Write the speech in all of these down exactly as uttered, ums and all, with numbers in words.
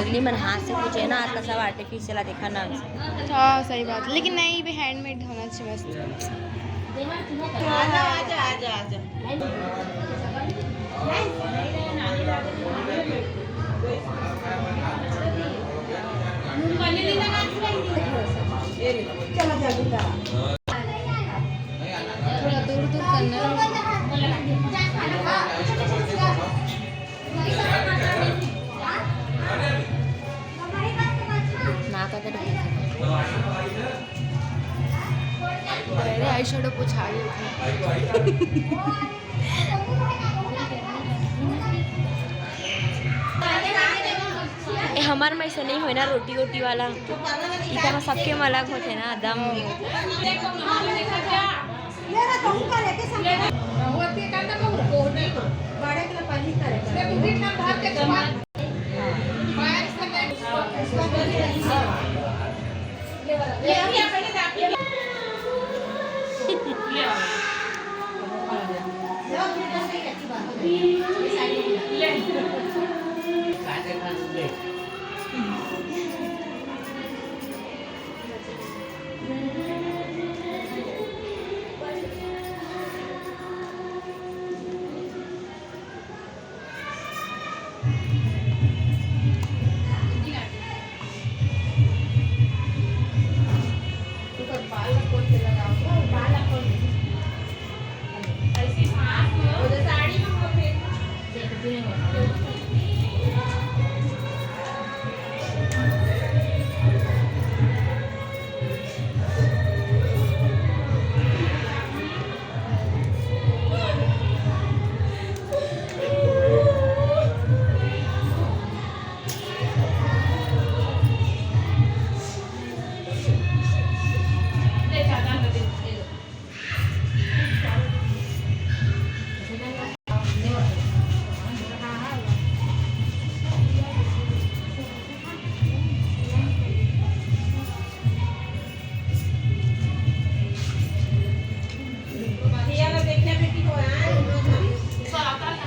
अगली मन हाथ से पूछे ना, आजकल सब आर्टिफिशियल आ, देखा ना। हाँ, सही बात, लेकिन नहीं, ये भी हैंडमेड होना चाहिए मस्त। आजा, आजा, आजा, आजा। थोड़ा दूर दूर करना। ना का तो अरे, आई शेडो पोछा गई। ए, हमर में ऐसे नहीं होय ना, रोटी वोटी वाला। इतना सबके में अलग होते ना, दम।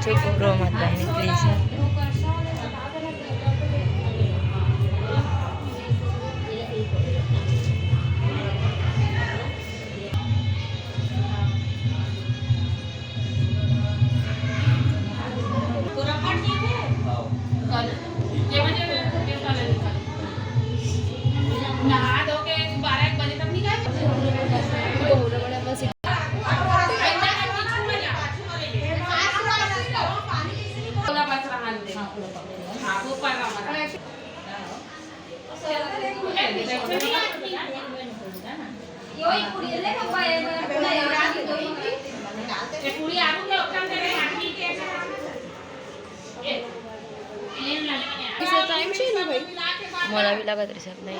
चुप रहो मत बहनी, प्लीज। नहा धो के बारह एक बजे तक निकल। हाँ, वो पढ़ रहा हमारा। इसे टाइम चाहिए ना भाई। मोला भी लगत रही सब नहीं।